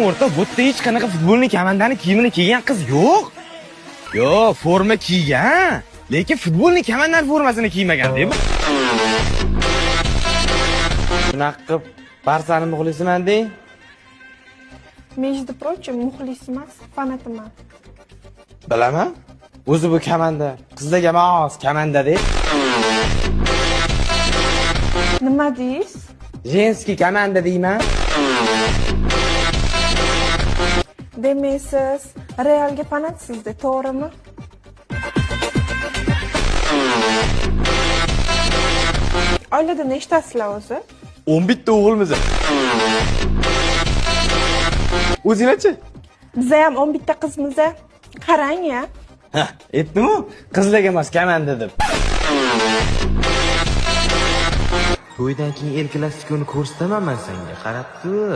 O'rta, bu yerda hech qanaqa futbolni komandani kiyimini kiygan qiz yo'q. Yo'q, forma kiygan, lekin futbolni komandani formasini kiymagan deb. Shunaqa qilib Barsani muxlisiman deng. Между прочим, muxlis emas, fanatiman. Bilaman. O'zi bu komanda qizlarga mos komanda deb. Nima deysiz? Женский komanda deyman. Demak, siz Realga fanatsizda, to'g'rimi? Oilada nechtasizlar o'zi? 11 ta o'g'ilmiz. O'zinglarchi? Biza ham 11 ta qizmiz. Qarang-ya. Ha, aytdim-ku, qizlarga mos komanda deb. To'ydan keyin El Klasikoni ko'rsataman men senga, qarab tur.